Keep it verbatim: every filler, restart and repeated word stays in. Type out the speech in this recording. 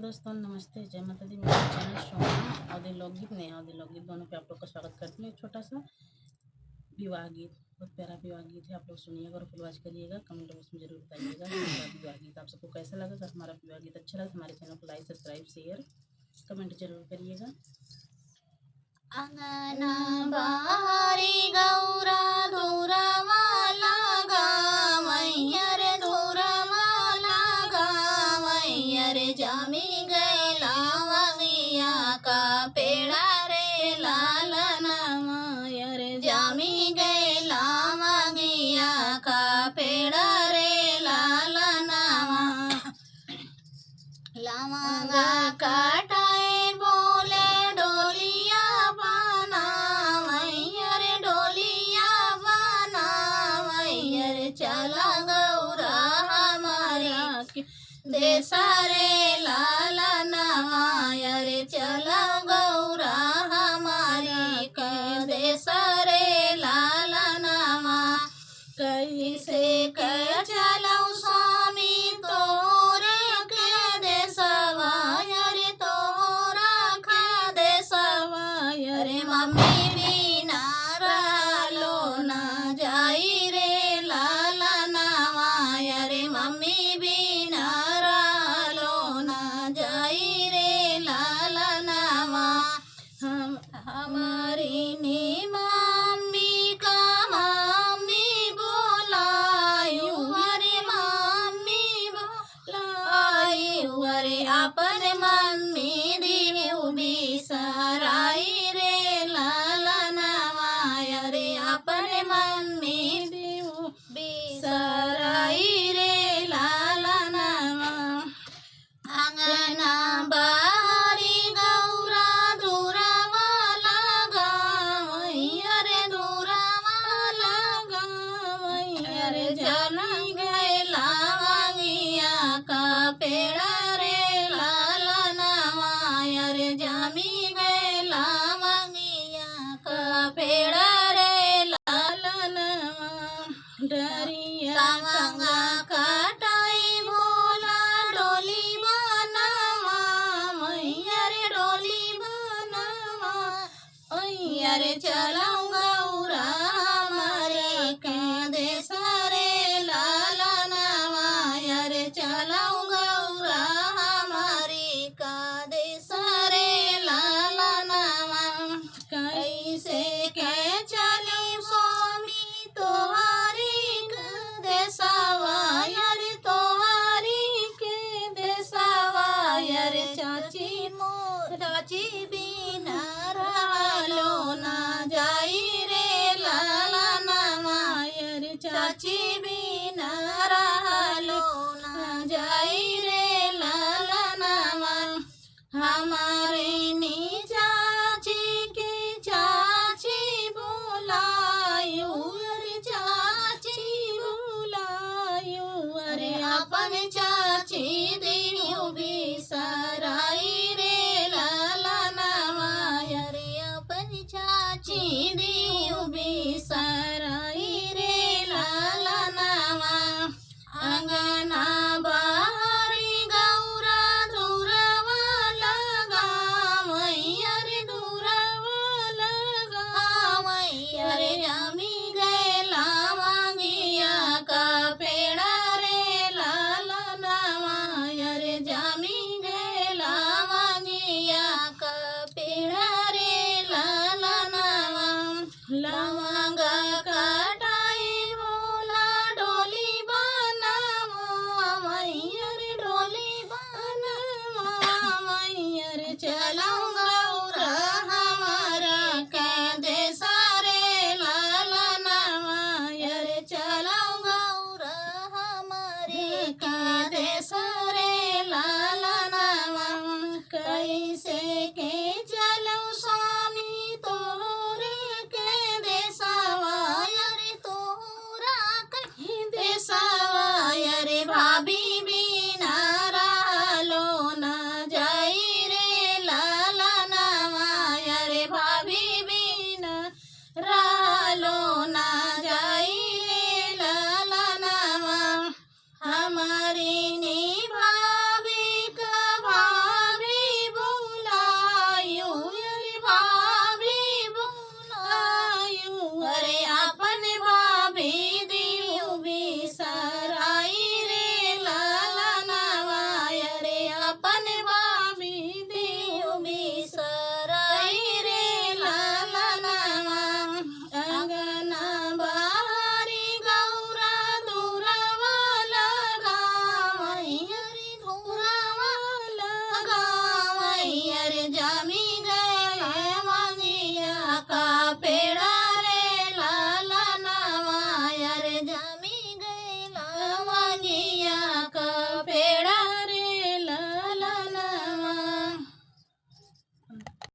दोस्तों नमस्ते, जय माता दी। मेरे चैनल सोना अवधी लोकगीत, नया अवधी लोकगीत दोनों पे आप लोग का स्वागत करती हूँ। एक छोटा सा विवाह गीत, बहुत प्यारा विवाह गीत है, आप लोग सुनिएगा और फॉलो करिएगा। कमेंट बॉक्स में जरूर बताइएगा कि हमारा विवाह गीत आप सबको कैसा लगा। अगर हमारा विवाह गीत अच्छा लगा तो हमारे चैनल को लाइक, सब्सक्राइब, शेयर, कमेंट जरूर करिएगा। अंगना बहारी गौरा दूरवा लागा, मैया रे दूरवा लागा, मैया रे जामी गैला मंगिया का पेड़ा रे लालना, मैया रे जामी गैला मंगिया का पेड़ा रे लालना। लवंगा काटाए बोले डोलिया बना, मैया रे डोलिया बना, मैया रे चला गौरा हमारी के देसा रे लालनवा, अरे चला गौरा हमारी के देसा रे लालनवा। कैसे के चलौ स्वामी तोरे के देसवा, अरे तोरा के देसवा, अरे मम्मी बिना रहलो ना जाई रे लालनवा, अरे मम्मी बिना रहलो ना जाई रे लालनवा। हम, हमारी नी मम्मी का मम्मी बोलायु, अरे मम्मी बोलायु, अरे अपन मम्मी दिहु बिसराई रे लालनवा, अरे अपन मम्मी दिहु बिसराई रे लालनवा। अंगना बहारी गौरा दूरवा लागा, मैया रे दूरवा लागा, मैया रे जामी गैला मंगिया का पेड़ा रे लालनवा, अरे जामी गैला मंगिया का पेड़ा रे लालनवा। डरिया लवंगा काटाई बोला डोली बनावा, मैया रे डोली बनावा। मैया रे चलौ गौरा हमारी का देसा रे लालनवा, अरे चलौ गौरा हमारी का देसा रे लालनवा। कैसे के चली स्वामी तोहारी के देसवा, अरे तोहारी के देसवा, अरे चाची मोर चाची बिना रहलो ना जाई रे लालनवा, अरे चाची बिना रहलो ना जाई रे लालनवा। हमारे नी चाची के चाची बोलायु, अरे चाची बोलायु, अरे अपन चाची दिहु बिसराई रे लालनवा, अरे अपन चाची दिहु बिसराई रे लालनवा। अंगना बहारी गौरा दूरवा लागा, मैया रे दूरवा लागा, मैया रे जामी गैला मंगिया का पेड़ा रे लालनवा, अरे जामी गैला मंगिया का पेड़ा रे लालनवा। लवंगा काटाई बोला डोली बनावा, मैया रे डोली बनावा, मैया रे चलौ गौरा हमारा के देसा रे लालनवा, अरे चलौ गौरा हमारे के देसा रे लालनवा। कैसे के